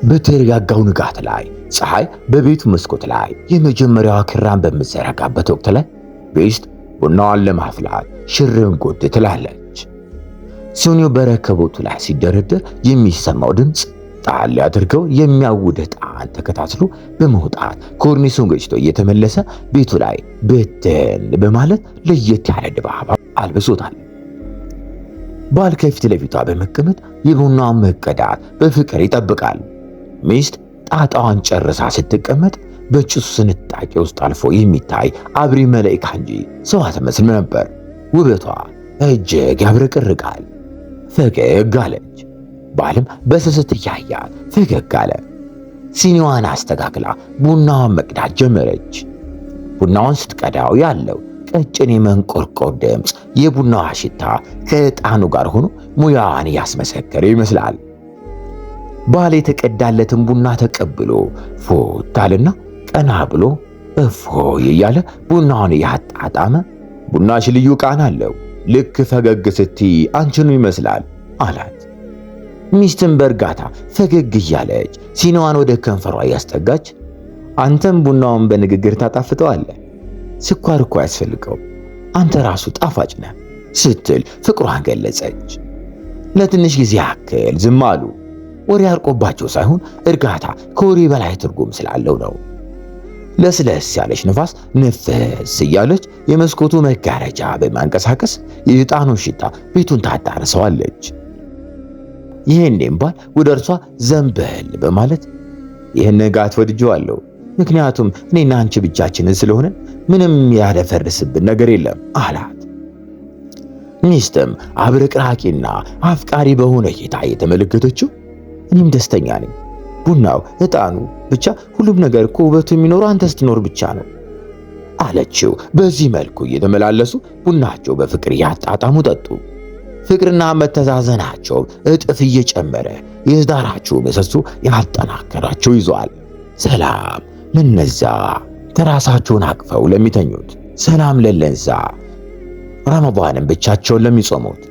በተረጋጋው ንጋት ላይ ፀሐይ በቤቱ መስኮት ላይ የመጀመሪያዋ ክራን በምትዘረጋበት ወቅት ላይ ሚስት ቡናዋን ለማፍላት ሽርን ጉድ ትላለች። ሲኒው በረከቦቱ ላይ ሲደረደር የሚሰማው ድምፅ ጣል አድርገው የሚያውድ ዕጣን ተከታትሎ በመውጣት ኮርኒሱን ገጭቶ እየተመለሰ ቤቱ ላይ ብትን በማለት ለየት ያለ ድባብ አልብሶታል። ባል ከፊት ለፊቷ በመቀመጥ የቡናውን መቀዳት በፍቅር ይጠብቃል። ሚስት ጣጣዋን ጨርሳ ስትቀመጥ በጭሱ ስንጣቂ ውስጥ አልፎ የሚታይ አብሪ መላእክት እንጂ ሰው አትመስልም ነበር። ውበቷ እጅግ ያብረቀርቃል። ፈገግ አለች። ባልም በስስት እያያት ፈገግ አለ። ሲኒዋን አስተካክላ ቡናዋን መቅዳት ጀመረች። ቡናዋን ስትቀዳው ያለው ቀጭን የመንቆርቆር ድምፅ፣ የቡናዋ ሽታ ከዕጣኑ ጋር ሆኖ ሙያዋን እያስመሰከረ ይመስላል። ባል የተቀዳለትን ቡና ተቀብሎ ፎታልና ቀና ብሎ እፎይ እያለ ቡናውን እያጣጣመ ቡናሽ ልዩ ቃና አለው፣ ልክ ፈገግ ስትይ አንቺኑ ይመስላል አላት። ሚስትን በእርጋታ ፈገግ እያለች ሲኒዋን ወደ ከንፈሯ እያስጠጋች አንተም ቡናውን በንግግር ታጣፍጠዋለህ፣ ስኳር እኮ አያስፈልገውም፣ አንተ ራሱ ጣፋጭ ነህ ስትል ፍቅሯን ገለጸች። ለትንሽ ጊዜ ያክል ዝም አሉ። ወሬ አርቆባቸው ሳይሆን እርጋታ ከወሬ በላይ ትርጉም ስላለው ነው። ለስለስ ያለች ንፋስ ንፍስ እያለች የመስኮቱ መጋረጃ በማንቀሳቀስ የዕጣኑ ሽታ ቤቱን ታዳርሰዋለች። ይህኔም ባል ወደ እርሷ ዘንበል በማለት ይህን ንጋት ወድጄዋለሁ፣ ምክንያቱም እኔና አንቺ ብቻችንን ስለሆንን ምንም ያደፈርስብን ነገር የለም አላት። ሚስትም አብረቅራቂና አፍቃሪ በሆነ እይታ እየተመለከተችው እኔም ደስተኛ ነኝ፣ ቡናው፣ ዕጣኑ፣ ብቻ ሁሉም ነገር እኮ ውበቱ የሚኖረው አንተ ስትኖር ብቻ ነው አለችው። በዚህ መልኩ እየተመላለሱ ቡናቸው በፍቅር እያጣጣሙ ጠጡ። ፍቅርና መተዛዘናቸው እጥፍ እየጨመረ የትዳራቸው ምሰሶ ያጠናከራቸው ይዟል። ሰላም ለነዛ ትራሳቸውን አቅፈው ለሚተኙት፣ ሰላም ለለንዛ ረመዳንን ብቻቸውን ለሚጾሙት።